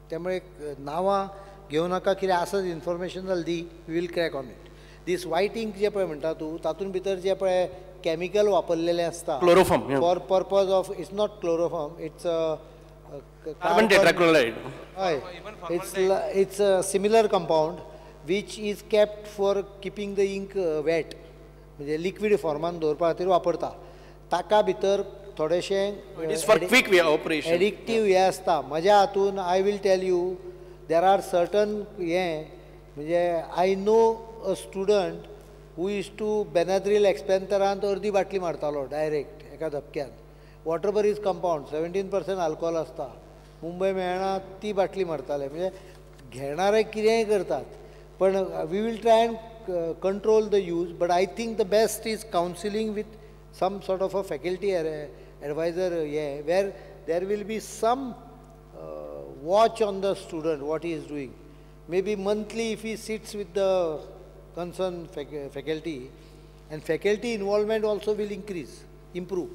त्यामुळे नांवां घेवं नाका, कितें आसत इन्फॉर्मेशन जाल्यार दी, we will crack on it. This white ink जे पळय म्हणटा तूं, तातूंत भितर जे पळय कॅमिकल वापरलेलें आसता, chloroform for purpose of, it's not chloroform, it's carbon tetrachloride. हय, it's a similar compound which is kept for keeping the ink wet, म्हणजे liquid फॉर्मान दवरपा खातीर वापरता. ताका भितर थोडेशें एडिक्टीव हें आसता. म्हज्या हातून I will tell you there are certain हें, म्हणजे I know a student who is to Benadryl एक्सपेंतरांत अर्दी बाटली मारतालो डायरेक्ट एका धपक्यान. वॉटरबरीज कंपावंड 17% आल्कोहोल आसता, मुंबय मेळना ती बाटली मारताले. म्हणजे घेणारे कितेंय करतात, पण we will try and control the use. But I think the best is counselling with some sort of a faculty advisor, हें where there will be some watch on the student what he is doing. Maybe monthly if he sits with the concerned faculty, and faculty involvement also will increase, improve.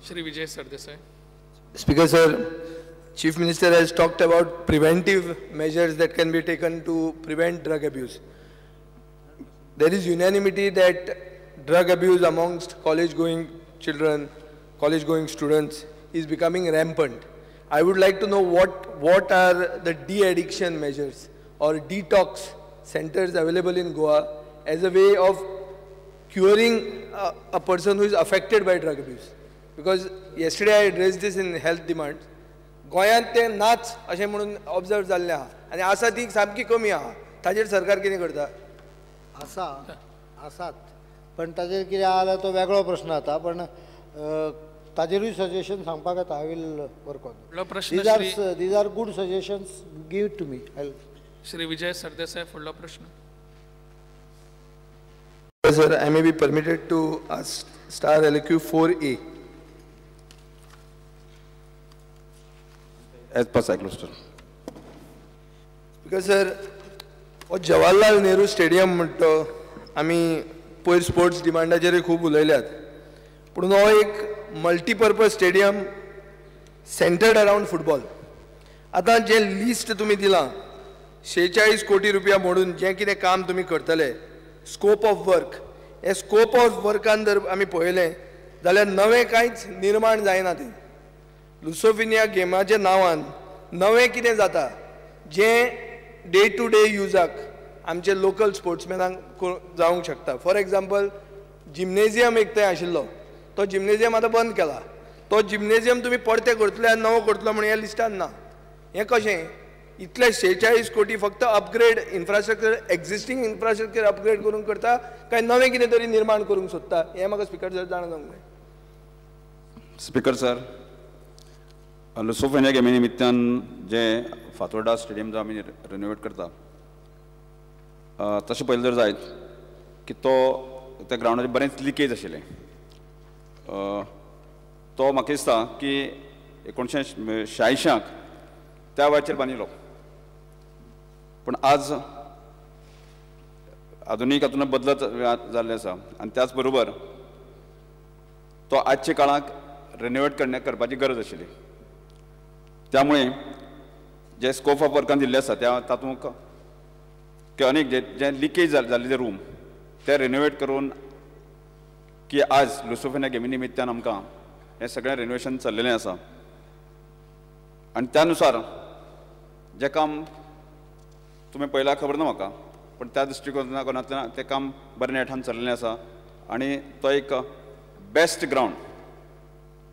Shri Vijay Sardesai. Speaker sir, Chief Minister has talked about preventive measures that can be taken to prevent drug abuse. There is unanimity that drug abuse amongst college-going children, college-going students is becoming rampant. I would like to know what are the de-addiction measures or detox centers available in Goa as a way of curing a person who is affected by drug abuse. Because yesterday I addressed this in health demands. गोंयांत ते नाच अशें म्हणून observe जाल्लें आहा आनी आसा ती सामकी कमी आहा. ताजेर सरकार कितें करता? आसा, आसात, पण ताजेर कितें आहा जाल्यार तो वेगळो प्रश्न जाता, पण ताजेरूय सजेशन सांगपाक येता. I will work on. These are good suggestions, give it to me. Shri Vijay Sardesai फुडलो प्रश्न. Sir, I may be permitted to ask star LQ 4A. As per cyclostyle. Because sir, हो Jawaharlal Nehru stadium म्हणटा आमी पयर sports डिमांडाचेरूय खूब उलयल्यात, पूण हो एक multipurpose stadium centred around football. आतां जें लिस्ट तुमी दिलां 46 कोटी रुपया मोडून जें कितें काम तुमी करतले, स्कोप ऑफ वर्क, हे स्कोप ऑफ वर्कान जर आमी पळयलें जाल्यार नवें कांयच निर्माण जायना. तें लुसोफिनिया गेमाच्या नांवान नवें कितें जाता जें डे टू डे युजाक आमचे लोकल स्पोर्ट्समॅनांक जावंक शकता. फॉर एग्जाम्पल, जिम्नेजियम एक थंय आशिल्लो, तो जिम्नेजियम आतां बंद केला. तो जिम्नेजियम तुमी परते करतले आनी नवो करतलो म्हण ह्या लिस्टान ना. हें कशें? इतले 46 कोटी फक्त upgrade infrastructure, existing infrastructure upgrade करूंक करता काय नवें कितें तरी निर्माण करूंक सोदता, हें म्हाका स्पिकर सर जाणा जावंक जाय. स्पिकर सर, लुसोफेनिया गेमी निमित्तान जे फातोर्डा स्टेडियम जो आमी रिनोवेट करता, तशें पयलें जर जायत की तो त्या ग्रावंडाचेर बरेंच लिकेज आशिल्लें. तो म्हाका दिसता की 1986 त्या वेळाचेर बांदिल्लो, पूण आज आधुनीक हातून बदलत जाल्लें आसा आनी त्याच बरोबर तो आजच्या काळाक रिनोवेट करपाची गरज आशिल्ली. त्यामुळे जे स्कोप ऑफ वर्कान दिल्ले आसा त्या तातूंत अनेक जे जे लिकेज जाल्ले ते रूम ते रिनोवेट करून की आज लुसोफेनिया गेमी निमित्तान आमकां हें सगळें रिनोवेशन चल्लेलें आसा आनी त्या नुसार जें काम तुमी पळयलां खबर ना म्हाका, पूण त्या दृश्टिकोनांतल्यान तें काम बरें नेटान चल्लेलें आसा आनी तो एक बेस्ट ग्रावंड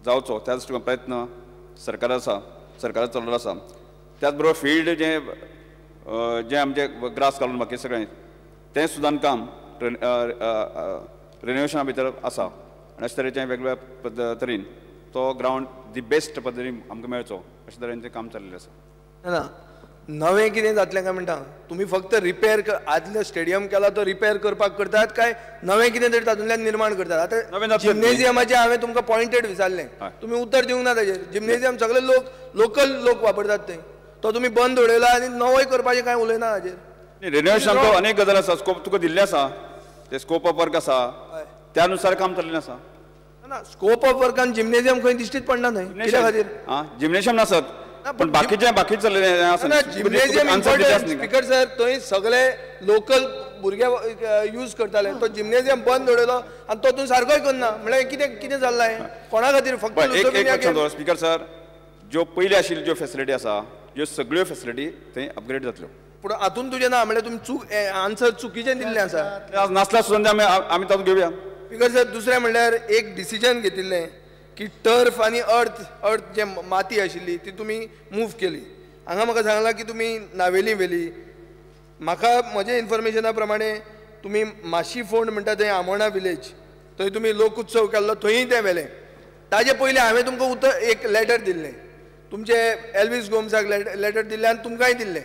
जावचो त्या दृश्टिकोन प्रयत्न सरकार आसा, सरकारान चलयलो आसा. त्याच बरोबर फिल्ड जें जें आमचें ग्रास घालून बाकी सगळें तें सुद्दां काम रिनोवेशना भितर आसा आनी अशे तरेचें वेगवेगळ्या तरेन तो ग्रावंड the best पद्दतीन आमकां मेळचो अशे तरेन तें काम चलिल्लें आसा. ना नवें कितें जातलें काय म्हणटा तुमी फक्त रिपेर आदलो स्टेडियम केला तो रिपेर करपाक करतात काय नवें कितें तरी तातूंतल्यान निर्माण करतात? आतां जिम्नेजियमाचें हांवें तुमकां पॉयंटेड विचारलें, तुमी उत्तर दिवंक ना ताजेर. जिम्नेजियम सगळे लोक लोकल लोक वापरतात थंय, तो तुमी बंद उडयला आनी नवोय करपाचें कांय उलयना ताजेर. रिनोवेशन अनेक गजाल आसा, स्कोप तुका दिल्लें आसा, ते स्कोप ऑफ वर्क आसा त्या नुसार काम चल्लें आसा. ना स्कोप ऑफ वर्कान जिम्नेजियम खंय दिश्टीच पडना न्हय, कित्या खातीर? आं, जिम्नेजियम नासत पण बाकीचे बाकी चल्लें आसा. जिम्नेजियम इम्पॉर्टंट स्पीकर सर, थंय सगळे लोकल भुरगे यूज करताले, तो जिम्नेजियम बंद दवरलो आनी तो तूं सारकोय करना, म्हणल्यार कितें कितें चल्लां हें? कोणा खातीर फक्त एक स्पीकर सर, ज्यो पयलीं आशिल्ल्यो ज्यो फेसिलिटी आसा ह्यो सगळ्यो फेसिलिटी थंय अपग्रेड जातल्यो. पूण हातून तुजें ना म्हणल्यार तुमी चूक आन्सर चुकीचें दिल्लें आसा. नासल्यार सुद्दां आमी आमी तातूंत घेवया. स्पीकर सर, दुसरें म्हणल्यार एक डिसिजन घेतिल्लें की टर्फ आनी अर्थ अर्थ जे माती आशिल्ली ती तुमी मूव केली. हांगा म्हाका सांगलां की तुमी नावेली व्हेली. म्हाका म्हज्या इन्फॉर्मेशना प्रमाणे तुमी माशी फोंड म्हणटा थंय आमोणा विलेज थंय तुमी लोकोत्सव केल्लो, थंयूय तें व्हेलें. ताजे पयलीं हांवें तुमकां उतर एक लेटर दिल्लें, तुमचे एल्वीस गोम्साक लेटर दिल्लें आनी तुमकांय दिल्लें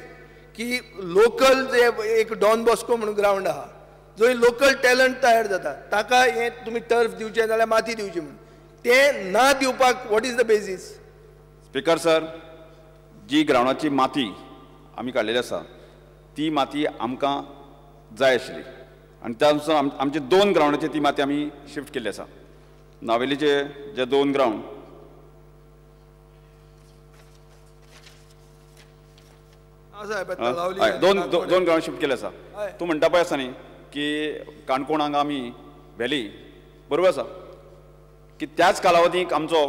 की लोकल जे एक डॉन बॉस्को म्हणून ग्रावंड आहा जंय लोकल टॅलंट तयार जाता ताका हें तुमी टर्फ दिवचें जाल्यार माती दिवची म्हणून, तें ना दिवपाक what is the basis? Speaker sir, जी ग्रावंडाची माती आमी काडलेली आसा ती माती आमकां जाय आशिल्ली आनी त्या नुसार आमचे दोन ग्रावंडाची ती माती आमी शिफ्ट केल्ली आसा. नावेलीचे जे दोन ग्रावंड दोन दोन ग्रावंड शिफ्ट केले आसा. तूं म्हणटा पळय आसा न्ही की काणकोण हांगा आमी व्हेली, बरोबर आसा की त्याच कालावधीक आमचो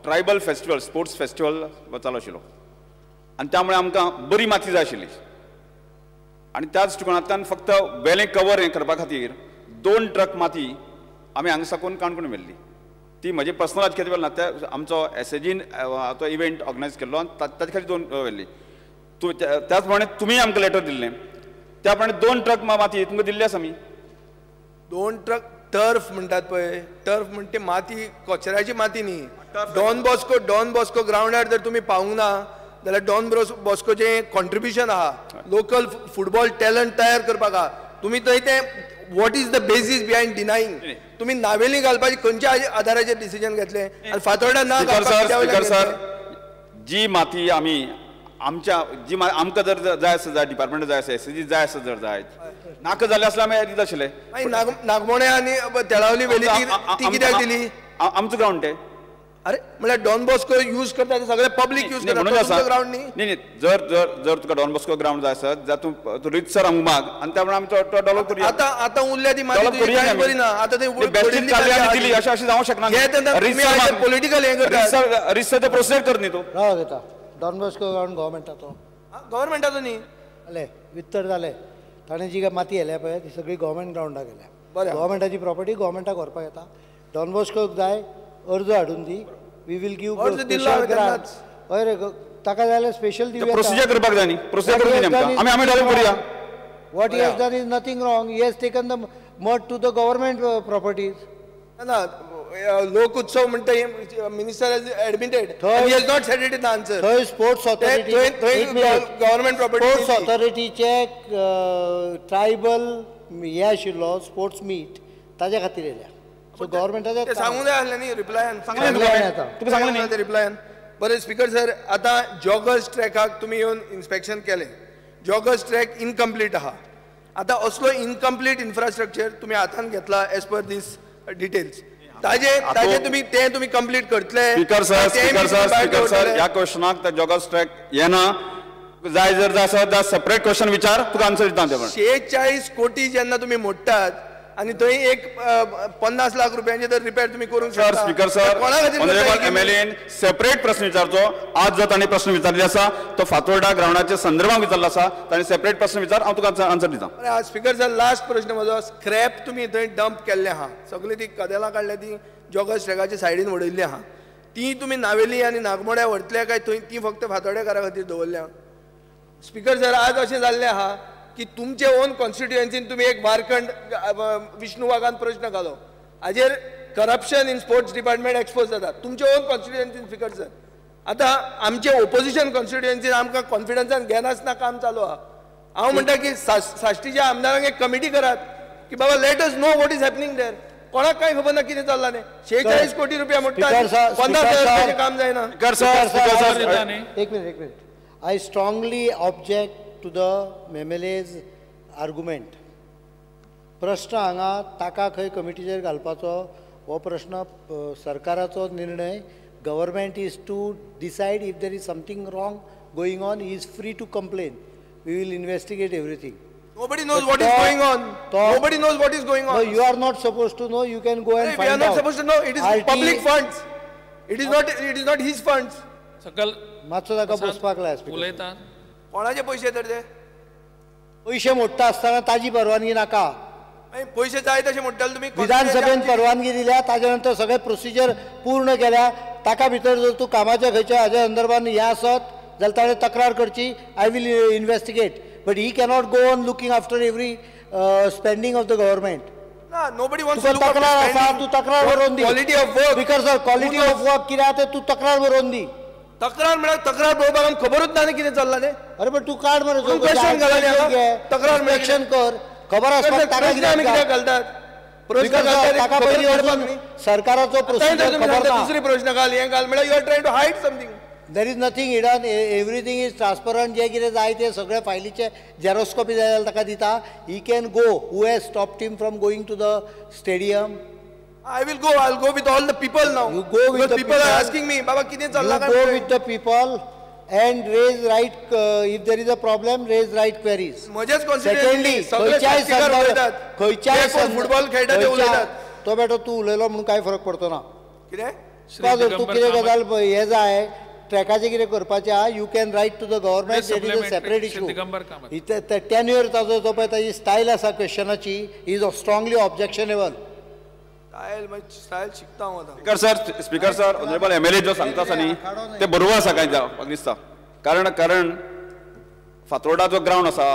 ट्रायबल फेस्टिवल स्पोर्ट्स फेस्टिवल चालू आशिल्लो आनी त्यामुळे आमकां बरी माती जाय आशिल्ली आनी त्या दृश्टिकोणांतल्यान फक्त वेलें कवर हें करपा खातीर 2 ट्रक माती आमी हांगा साकून काणकोण व्हेल्ली. ती म्हजी पर्सनल आज खातीर ना, त्या आमचो एसएजीन तो इव्हेंट ऑर्गनायज केल्लो आनी ताचे खातीर 2 व्हेल्ली. तूं त्याच प्रमाणे तुमी आमकां लेटर दिल्लें त्या प्रमाणे 2 ट्रक माती तुमकां दिल्ली आसा आमी. 2 ट्रक टर्फ म्हणटात पळय, टर्फ म्हणटा ती माती कचऱ्याची माती न्ही. डॉन बॉस्को, डॉन बॉस्को ग्रावंडार जर तुमी पावूंक ना जाल्यार डॉन बॉस्कोचें कॉन्ट्रिब्युशन आहा लोकल फुटबॉल टॅलंट तयार करपाक आहा, तुमी थंय तें what is the basis behind denying? तुमी नावेली घालपाची खंयच्या आधाराचेर डिसिजन घेतलें आनी फातोर्डा ना घालपाक? सर, जी माती आमी आमच्या जी आमकां जर जाय आसा जाय डिपार्टमेंट जाय आसा एसएजी जाय आसा जर जाय नाका जालें आसल्यार आमी दिता आशिल्ले. नागमोणे आनी तेळावली व्हेली ती कित्याक दिली? आमचो ग्रावंड तें. अरे म्हणल्यार डॉन बॉस्को यूज करता ते सगळे पब्लीक यूज करता ग्रावंड न्ही. न्ही जर जर जर तुका डॉन बॉस्को ग्रावंड जाय आसत जाल्यार तूं रितसर आमकां माग आनी त्या प्रमाणे आमी तो डेव्हलप करुया. आतां आतां उरल्या ती माती तुजी बरी ना, आतां ती दिली अशें अशें जावंक शकना. पॉलिटिकल हें करता, रितसर ते प्रोसिजर कर न्ही तूं. राव घेता डॉन बॉस्को ग्रावंड गव्हर्मेंटाचो, गव्हर्मेंटाचो न्ही. जालें वित्तर जालें, ताणें जी काय माती व्हेल्या पळय ती सगळी गव्हर्मेंट ग्रावंडाक गेल्या. गव्हर्मेंटाची प्रॉपर्टी गव्हर्मेंटाक व्हरपाक येता. डॉन बॉस्कोक जाय अर्ज हाडून दी, we will give special grant. हय रे, ताका जाय जाल्यार स्पेशल दिवया. प्रोसिजर करपाक जाय न्ही, प्रोसिजर करून दी आमकां, आमी आमी डेव्हलप करुया. What he has done is nothing wrong. He has taken the mud to the government properties. ना लोक उत्सव म्हणटा minister has admitted, he has not said it in the answer. थंय sports authority, government property, sports ऑथॉरिटीचे tribal हे आशिल्लो sports मीट ताज्या खातीर येयल्या. सो गव्हर्मेंटाचे सांगूंक जाय आसलें न्ही रिप्लायान, सांगलें तुका सांगलें न्ही रिप्लायान. बरें स्पीकर सर, आतां जॉगर्स ट्रॅकाक तुमी येवन इन्स्पेक्शन केलें, जॉगर्स ट्रॅक इनकम्प्लीट आहा. आतां असलो इनकम्प्लीट इन्फ्रास्ट्रक्चर तुमी हातान घेतला एज पर दीस डिटेल्स, ताजे ताजे तुमी ते तुमी कंप्लीट करतले? Speaker sir, speaker sir, speaker sir, ह्या क्वेश्चनाक त्या जॉगर्स ट्रॅक येना जाय जर जाय आसत सेपरेट क्वेश्चन विचार, तुका आन्सर दिता हांव. 46 कोटी जेन्ना तुमी मोडटात आनी थंय एक 50 लाख रुपयांचे जर रिपेर तुमी करूंक शकता. Speaker sir, honourable MLN separate प्रश्न विचारचो. आज जो ताणें प्रश्न विचारले आसा तो फातोर्डा ग्रावंडाच्या संदर्भात विचारलो आसा, ताणें सेपरेट प्रश्न विचार, हांव तुका आन्सर दिता. स्पीकर सर, लास्ट प्रश्न म्हजो, स्क्रॅप तुमी थंय डंप केल्लें आहा, सगळी ती कदेलां काडल्या ती जॉगर्स ट्रॅकाच्या सायडीन उडयल्ली आहा, ती तुमी नावेली आनी नागमोड्या व्हरतले काय थंय ती फक्त फातोर्डेकारा खातीर दवरल्या? स्पीकर सर, आज अशें जाल्लें आहा की तुमचे ओन कॉन्स्टिट्युएन्सीन तुमी एक वारखंड विष्णू वाघान प्रश्न घालो, हाजेर corruption in sports department expose जाता तुमचे ओन कॉन्स्टिट्युएन्सीन. स्पीकर सर, आतां आमचे ओपोजिशन कॉन्स्टिट्युएन्सीन आमकां कॉन्फिडन्सान घेनासतना काम चालू आहा. हांव म्हणटा की साश्टीच्या आमदारांक एक कमिटी करात की बाबा let us know what is happening there. कोणाक कांय खबर ना कितें चल्लां तें. 46 कोटी रुपया मोडटा, 50,000 रुपयाचें काम जायना. एक मिनिट, एक minute. I strongly object to the MLA's argument. प्रश्न हांगा ताका खंय कमिटीचेर घालपाचो हो प्रश्न सरकाराचो निर्णय Government is to decide if there is something wrong going on, he is free to complain. We will investigate everything. Nobody knows what is going on. Nobody knows what is going on. No, you are not supposed to know. You can go and find out. We are not supposed to know. It is public funds. It is not his funds. सकल मातसो ताका बसपाक लाय. उलयता कोणाचे पैसे तर ते पैसे मोडटा आसतना ताजी परवानगी नाका. पैसे जाय तशे मोडटाले तुमी. विधानसभेन परवानगी दिल्या, ताजे नंतर सगळे प्रोसिजर पूर्ण केल्या. ताका भितर जर तूं कामाच्या खंयच्या हाज्या संदर्भान हें आसत जाल्यार ताणें तक्रार करची. I will investigate. But he cannot go on looking after every spending of the government. ना, nobody wants to look after spending. तूं तक्रार आसा, तूं तक्रार बरोवन दी. Quality of work. Because sir, quality of work कितें आसा तें तूं तक्रार बरोवन दी. तक्रार म्हळ्यार तक्रार बरोवपाक आमकां खबरूच ना कितें चल्लां तें. अरे पण तूं काड मरे, क्वेश्चन घाल, तक्रार इन्स्पेक्शन कर, खबर आसपाक ताका कित्याक आमी कित्याक घालतात? ताका पयलीं वचून सरकाराचो प्रोसिजर खबर ना. दुसरी प्रश्न घाल, हें घाल, म्हळ्यार you are trying to hide something. There is nothing hidden, everything is transparent. जे कितें जाय ते सगळे फायलीचे झेरोक्स कॉपी जाय जाल्यार ताका दिता. He can go. Who has stopped him from going to the stadium? I will go. I will go with all the people now. You go with the people are asking me, Baba, कितें चल्लां काय? You go with the people and raise right, if there is a problem, raise right queries. म्हजेच Secondly, खंयच्याय खंयच्याय football खेळटा ते उलयतात. तो बेटो तूं उलयलो म्हणून कांय फरक पडतो ना. कितें? तुका जर तूं कितें गजाल हें जाय, ट्रॅकाचें कितें करपाचें आहा, you can write to the government. That is a separate issue. Tenure ताजो जो पळय ताजी स्टायल आसा क्वेश्चनाची is strongly objectionable. Style शिकता हांव आतां. Speaker sir, honourable MLA जो सांगता आसा न्ही ते बरोबर आसा कांय म्हाका दिसता. कारण फातोर्डा जो ग्रावंड आसा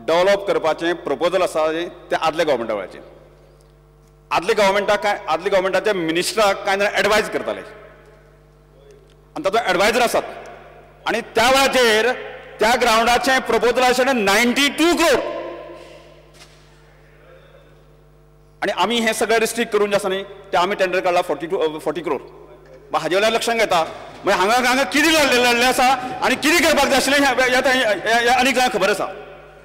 डेव्हलप करपाचें प्रपोजल आसा तें आदल्या गव्हर्मेंटा वेळाचेर. आदल्या गव्हर्मेंटाक कांय आदल्या गव्हर्मेंटाच्या मिनिस्टराक कांय जाण एडवायज करताले आनी ताचो एडवायजर आसात आनी त्या वेळाचेर त्या ग्रावंडाचें प्रपोजल आशिल्लें 92 crore. आनी आमी हें सगळें रिस्ट्रिक्ट करून जें आसा न्ही तें आमी टेंडर काडला 40 crore. हाजे वयल्यान लक्षांत घेता मागीर हांगा हांगा कितें लडलें आसा आनी कितें करपाक जाय आशिल्लें हें आनीक जाणांक खबर आसा.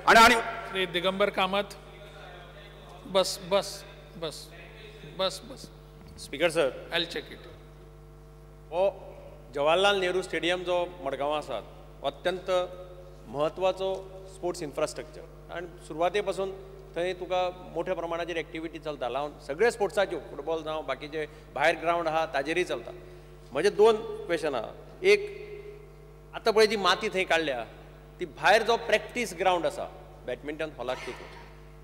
आनी आनी श्री दिगंबर कामत. बस बस बस बस बस. Speaker sir, I will check it. हो जवाहरलाल नेहरू स्टेडियम जो मडगांवां आसा अत्यंत म्हत्वाचो स्पोर्ट्स इन्फ्रास्ट्रक्चर आनी सुरवाते पासून थंय तुका मोठ्या प्रमाणाचेर एक्टिविटी चलता. लावन सगळे स्पोर्ट्साच्यो फुटबॉल जावं बाकीचे भायर ग्रावंड आहा ताजेरय चलता. म्हजे दोन क्वेश्चन आहा. एक, आतां पळय जी माती थंय काडल्या ती भायर जो प्रॅक्टीस ग्रावंड आसा बॅडमिंटन हॉलाक तेकून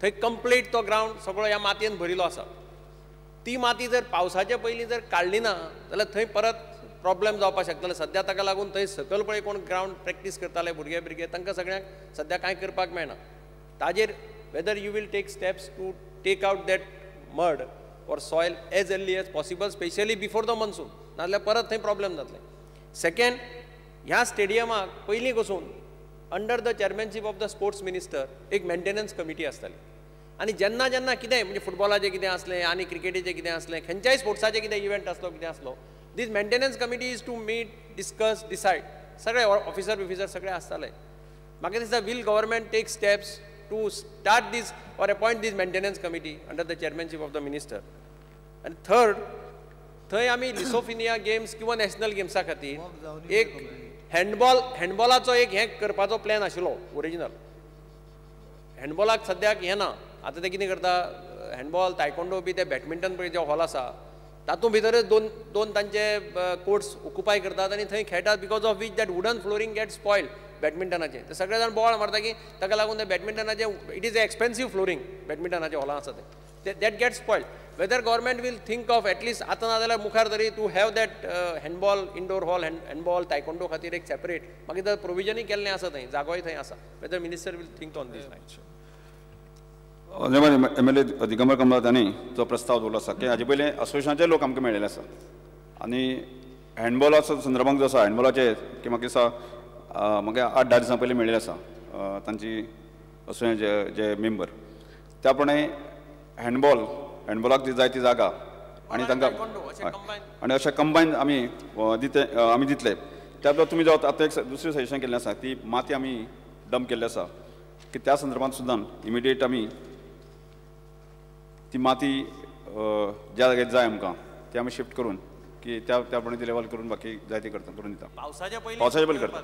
थंय कंप्लीट तो ग्रावंड सगळो ह्या मातयेन भरिल्लो आसा. ती माती जर पावसाचे पयलीं जर काडली ना जाल्यार थंय परत प्रॉब्लेम जावपाक शकताले. सद्या ताका लागून थंय सकयल पळय कोण ग्रावंड प्रॅक्टीस करताले भुरगे भुरगे तांकां सगळ्यांक सद्या कांय करपाक मेळना. ताजेर whether you will take steps to take out that mud or soil as early as possible, especially before the monsoon. नाजाल्यार परत थंय प्रॉब्लेम जातले. सेकंड, ह्या स्टेडियमाक पयलीं पसून under the chairmanship of the sports minister एक मेंटेनन्स कमिटी आसताली आनी जेन्ना जेन्ना कितें म्हणजे फुटबॉलाचें कितें आसलें आनी क्रिकेटीचें कितें आसलें खंयच्याय स्पोर्ट्साचें कितें इव्हेंट आसलो कितें आसलो, this maintenance committee is to meet, discuss, decide. सगळे ऑफिसर बिफिसर सगळे आसताले. म्हाका दिसता will government take steps to start this or appoint this maintenance committee under the chairmanship of the minister. And third, थंय आमी लिसोफिनिया गेम्स किंवा नॅशनल गेम्सा खातीर एक हँडबॉलाचो एक हें करपाचो प्लॅन आशिल्लो ओरिजिनल. हँडबॉलाक सद्याक हें ना. आतां ते कितें करता, हँडबॉल तायकोंडो बी ते बॅडमिंटन पळय जे हॉल आसा तातूंत भितरच दोन दोन तांचे कोर्ट्स ऑक्युपाय करतात आनी थंय खेळटात. Because of which that wooden flooring get spoil बॅडमिंटनाचें. ते सगळे जाण बॉल मारता की ताका लागून ते बॅडमिंटनाचें it is a expensive flooring बॅडमिंटनाचें हॉलां आसा तें that get spoil. Whether government will think of at least आतां ना जाल्यार मुखार तरी to have that handball indoor hall, handball taekwondo खातीर एक सेपरेट मागीर तर प्रोविजनूय केल्लें आसा थंय, जागोय थंय आसा. Whether minister will think on this line. Honourable MLA Digambar Kamat हांणी जो प्रस्ताव दवरलो आसा की हाजे पयलीं असोसिएशनाचे लोक आमकां मेळिल्ले आसा आनी हँडबॉलाचो संदर्भांत जो आसा हँडबॉलाचे की म्हाका दिसता म्हाका 8-10 दिसां पयलीं मेळिल्ले आसा तांची असोसिएशनाचे जे मेंबर. त्या प्रमाणे हँडबॉलाक जी जाय ती जागा आनी तांकां आनी अशें कंबायन आमी दिते आमी दितले. त्या बरोबर तुमी जो आतां एक दुसरें सजेशन केल्लें आसा ती माती आमी डंप केल्ली आसा की त्या संदर्भांत सुद्दां इमिडिएट आमी ती माती ज्या जाग्यार जाय आमकां ती आमी शिफ्ट करून की त्या त्या प्रमाणे ती लेवल करून बाकी जाय ती करता, करून दिता. पावसाच्या पयलीं पावसाच्या पयलीं करता.